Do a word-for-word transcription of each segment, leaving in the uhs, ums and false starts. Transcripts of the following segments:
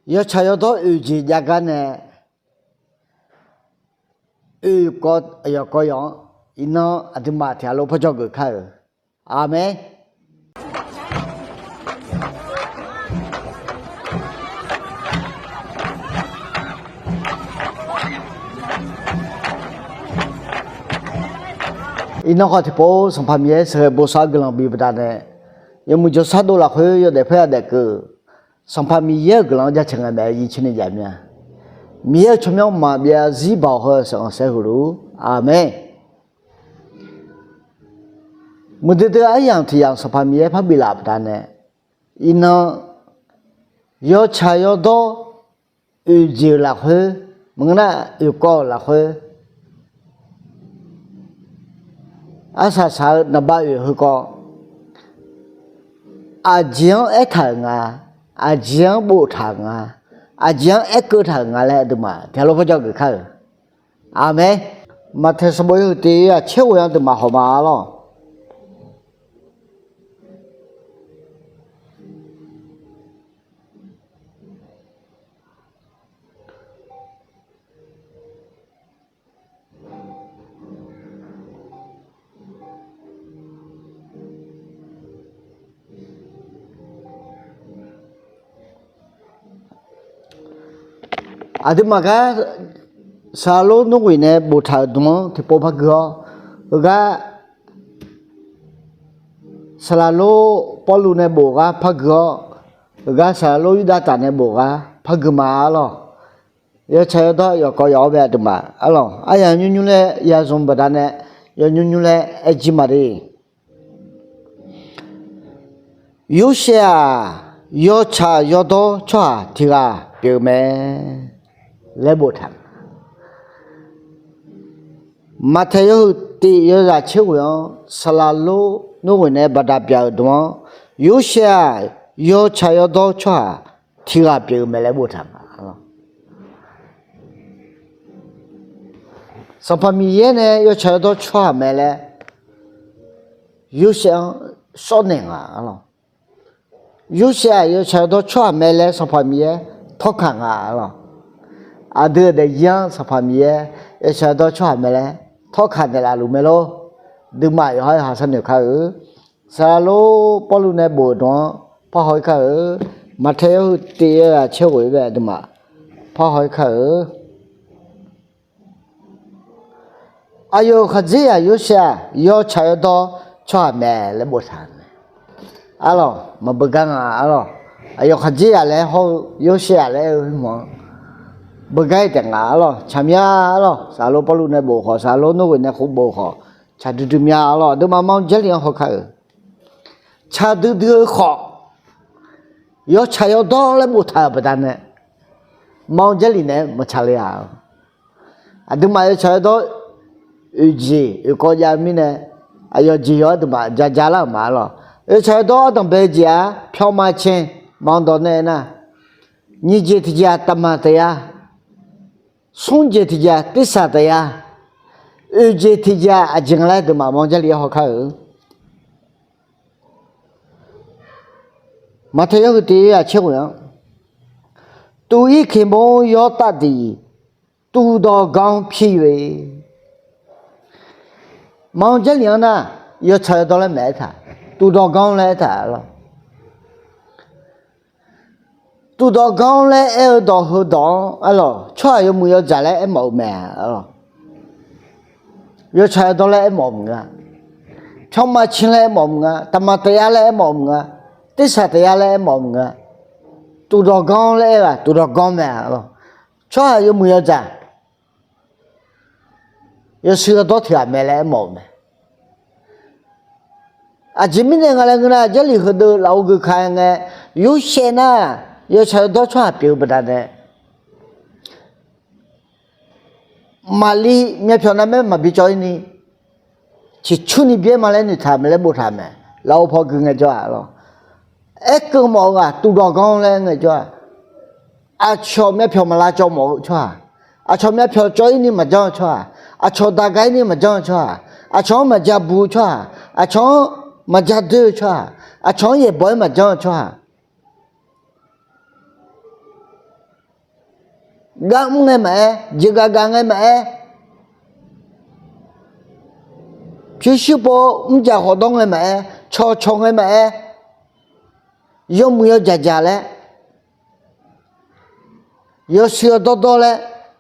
yawtsaq yawdawr oeq jeq jav gar nae, oeq kawv yawq kawv yawq-anr, iqnan aqduimaf tiq ghaq lof par dzawgeuf kar-euq. Aqmeq. Iqnan khawf tiqpov Sanqpaq Miqyaer sheuqghae bosav-eu guiqlanq bif baqdanae, yawmuiq jawrshar dov lafkhoer yawdaef paer yadaef keuv-euq Sanqpaq Miqyaer-euq guiqlanq-anr jaceuq ngae maeq-aer yir caer ni jav mir-a. Miqyaer-euq tsawrmyanr maqbyav zarzir baoq heu-eu sheuq-anr saer huq luf-ur. Aqmeq. Muiqdui dui aryamq tiq yamq Sanqpaq Miqyaer par biflaf baqdanae, iqnan yawtsaq yawdawr oeq jeq-euq lafkhoer, maqngeur nar oeq kawv-euq lafkhoer, arsaq saq-eu naqbav oeq heukawv, aqjeq-anr aertaq-euq nga, aqjeq-anr boftaq-euq nga, aqjeq-anr aerkeuv taq-euq nga laer aqduimaf tiq ghaq lof par dzawgeuf kar-euq. Aqmeq. Maqtaeq sanqbof yawhuiq tiq yawzaq caer ghoeq-anr aqduimaf hawq ma arlawr. Aqduimaf gar saqlaq lor nmr ghoeq nae boftaq-euq dmq-anr tiqpov par gui-awr, heugar saqlaq lor Pawrluv nae bof gar par gui-awr, heugar saqlaq lor Yurdav taf nae bof gar par gui ma arlawr. Yawtsaq yawdawr yawqkawv yawq-awr bae aqduimaf arlawr. Aryamq nymr nymr laer ya zmq baqdanae, yawnymr nymr laer aer jir ma de. Yorsaev-aq, yawtsaq yawdawr tsawrhaq tiq ghaq pyeuf-eu mae laer boftaq-euq. Maqtaeq yawhuiq tiq yawzaq caer ghoeq-anr saqlaq lor nmr ghoeq nae baqdaq byaq-euq dmq-anr, Yorsaev-aq, yawtsaq yawdawr tsawrhaq tiq ghaq pyeuf-eu mae laer boftaq-euq ma. Sanqpaq Miqyaer nae yawtsaq yawdawr tsawrhaq mae laer Yorsaev-anr sawr naeq nga arlawr. Yorsaev-aq, yawtsaq yawdawr tsawrhaq mae laer Sanqpaq Miqyaer tawrkaq nga arlawr. Aqdui-euq daefzir-anr Sanqpaq Miqyaer yawtsaq yawdawr tsawrhaq mae laer tawrkaq naeqlaf luf mae lor. Duimaf yawqha yawqha sharnoeq kar-eu. Saqlaq lor Pawrluv nae bof-euq dmq-anr parhaw-ir kar-eu. Maqtaeq yawhuiq tiq yawzaq caer ghoeq bae aqduimaf parhaw-ir kar-eu. Aqyawf khaqdzerzaq Yorsaev-aq, yawtsaq yawdawr tsawrhaq mae laer boftaq-euq mae. Arlawr, maqbeugar nga arlawr. Aqyawf khaqdzerzaq laer hawr-eu Yorsaev-aq laer aer-eu hmq-anr beugar-ir taef nga arlawr. Tsaqmya arlawr, saqlaq lor Pawrluv nae bof khawf, saqlaq lor nmr ghoeq nae khov bof khawf, tsaq duidui mya arlawr. Aqduimaf ma-anr Jarlif-anr hawkar-euq. Tsaq duidui-eu khawf, yawtsaq yawdawr laer boftaq-euq baqdanae, ma-anr Jarlif naeq-aer maqtsaq le-a. Aqduimaf yawtsaq yawdawr oeq jeq oeq kawv jav-eu mirnae, aqyawf jeq yawq aqduimaf ja ja lar-euq ma arlawr. Yawtsaq yawdawr ardanq bae-eu jeq-aq, pyawrma cae ma-anr dawq nae aernar, nyiq jeq tiq jeq-aq taqmaq taqya, smr jeq tiq jeq-aq tirsaq taqya, oeq jeq tiq jeq-aq aqjeq nga laer aqduimaf ma-anr Jarlif-aer hawkar-euq. Maqtaeq yawhuiq tiq yawzaq caer ghoeq-anr, သူ့အိမ်ကို မိုးရွာသွန်းသည် သူတော်ကောင်းဖြစ်၍ Ma-anr Jarlif-anr nar, yawtsaq yawdawr laer maeq-aer taq, သူတော်ကောင်း laer aertaq arlawr. သူတော်ကောင်း laer aer-eu dawq heudawq-anr arlawr, tsawrhaq yawmuiq yawdzaq laer aermawf-eu mae arlawr. Yawtsaq yawdawr laer aermawf maqnga, pyawrma cae laer aermawf maqnga, taqmaq taqya laer aermawf maqnga, tirsaq taqya laer aermawf maqnga, သူတော်ကောင်း laer aer-aq သူတော်ကောင်း mae arlawr. Tsawrhaq yawmuiq yawdzaq, yawshuif yawdawr tiq ghaq mae laer aermawf-eu mae. Aqjeq mirnae nga laer ngeur nar, Jarlif heudeuv lafov geuka ngae, Yorsaev nar, yawtsaq yawdawr tsawrhaq pyeuf-eu baqdanae, Maqliv myavpyawq narmaer maqbi cawv-ir ni, ciqcurni byaer ma laer noeqtaq mae laer boftaq mae. Lafov paw gui ngaejawr-aq arlawr, aerkeuv mawf-eu ghaq သူတော်ကောင်း laer ngaejawr-aq, aqcawq myavpyawq maqlav cawv mawf-eu tsawrhaq, aqcawq myavpyawq cawv-ir ni maqjanr-eu tsawrhaq, aqcawq daqga-ir ni maqjanr-eu tsawrhaq, aqcawq-anr maqja bu-eu tsawrhaq, aqcawq-anr maqja doer-eu tsawrhaq, aqcawq-anr yaeqbawq-aer maqjanr-eu tsawrhaq, gar mr ngae maqaer, jeqgaf gaq ngae maqaer, pyurshuir pov mrjaq khawf dawr ngae maqaer, cawqcawq ngae maqaer, yawmuiq yawjaq jaq laer, yawshuir yawdawr dawr laer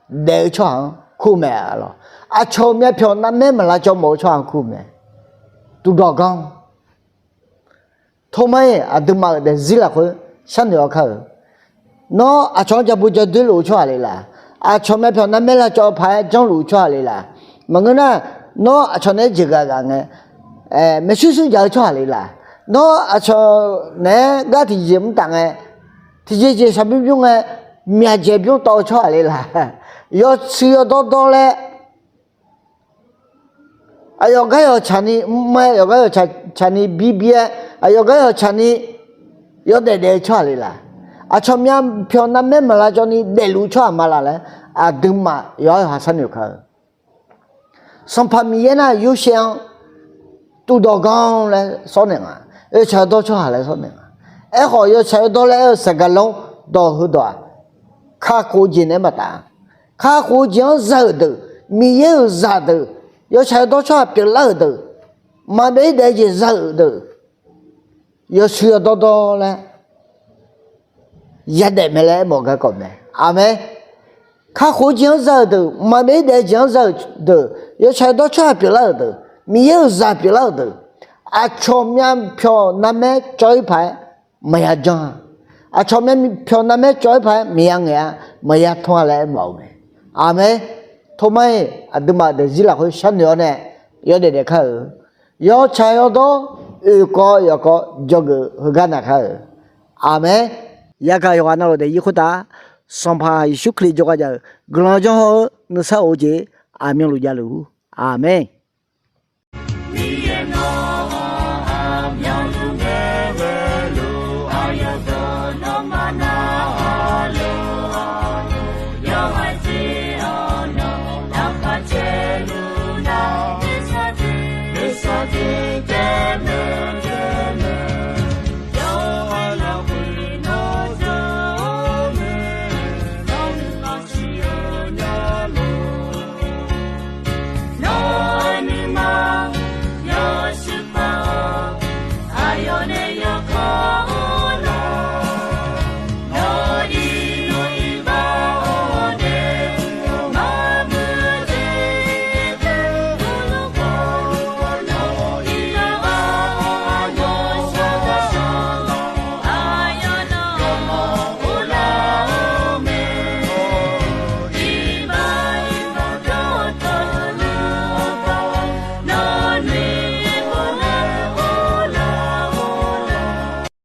daef-eu tsawrhaq-anr kur mae lawq. Aqcawq myavpyawq navmaer maqlavcawv mawf-eu tsawrhaq-anr kur mae. Tuvdawq ganr. Tormar-iq aqduimaf-euq daefzir lafkhoer sharnoeq-awr kar-euq. Nawr aqcawq-anr ja bu ja doer luf-eu tsawrhaq le laq? Aqcawq myavpyawq navmaer lavcawv paq-aer janrluf-eu tsawrhaq le laq? Maqngeur nar, nawr aqcawq naeq-aer jeqgaf ghaq ngae, maershuir shuir jaq-eu tsawrhaq le laq? Nawr aqcawq naeq-aer gar tiqjeq mr taf ngae, tiqjeq jeq shaqbymr bymr ngae, myaqdzaeq bymr tawv-eu tsawrhaq le laq? Yawshuir yawdawr dawr laer, aqyawf gar yawqtsaq ni mr-aer, aqyawf gar yawqtsaq ni bir bir-aer, aqyawf gar yawqtsaq ni yawdaef daef-eu tsawrhaq le laq? Aqcawq myavpyawq navmaer maqlavcawv ni daefluf-eu tsawrhaq ma laq laer, aqduimaf yawqha yawqha sharnoeq kar-eu. Sanqpaq Miqyaer nar, Yorsaev-anr tuvdawq ganr laer sawr naeq nga. Yawtsaq yawdawr tsawrhaq laer sawr naeq nga. Aerkhawf, yawtsaq yawdawr laer aer-eu saqgaq lanr dawq heudawq-aq, kakhof-eu jeq naeq-aer maqtaf. Kakhof-eu jeq-anr za-euq deuq, Miqyaer-euq zaqdeuq, yawtsaq yawdawr tsawrhaq pyeuflar-euq deuq, maqbyav-ir daef-eu jeq za-euq deuq, yawshuir yawdawr dawr laer yadaef mae laer aermawf-eu garkawv mae. Aqmeq. Kakhof-eu jeq-anr za-euq deuq, maqbyav-ir daef-eu jeq-anr za-euq deuq, yawtsaq yawdawr tsawrhaq pyeuflar-euq deuq, Miqyaer-euq zaq pyeuflar-euq deuq, aqcawq myavpyawq navmaer cawv-ir paq-aer maqya janr-a. Aqcawq myavpyawq navmaer cawv-ir paq-aer maqya ngaeq-a, maqya tmr-a laer aermawf-eu mae. Aqmeq. Tormar-iq aqduimaf daefzir lafkhoer sharnoeq-awr nae yawdaef daef kar-euq. Yawtsaq yawdawr oeq kawv yawf kawv dzawgeuf heugar naq kar-euq. Aqmeq. Yagaq yawqghaq navluf daefzir khoertav Sanqpaq Yeqsur Kali jawrgar jav-euq guiqlanq janr hawr-eu nuisar of-eu jeq aqmyanluf javluf-ur. Aqmeq.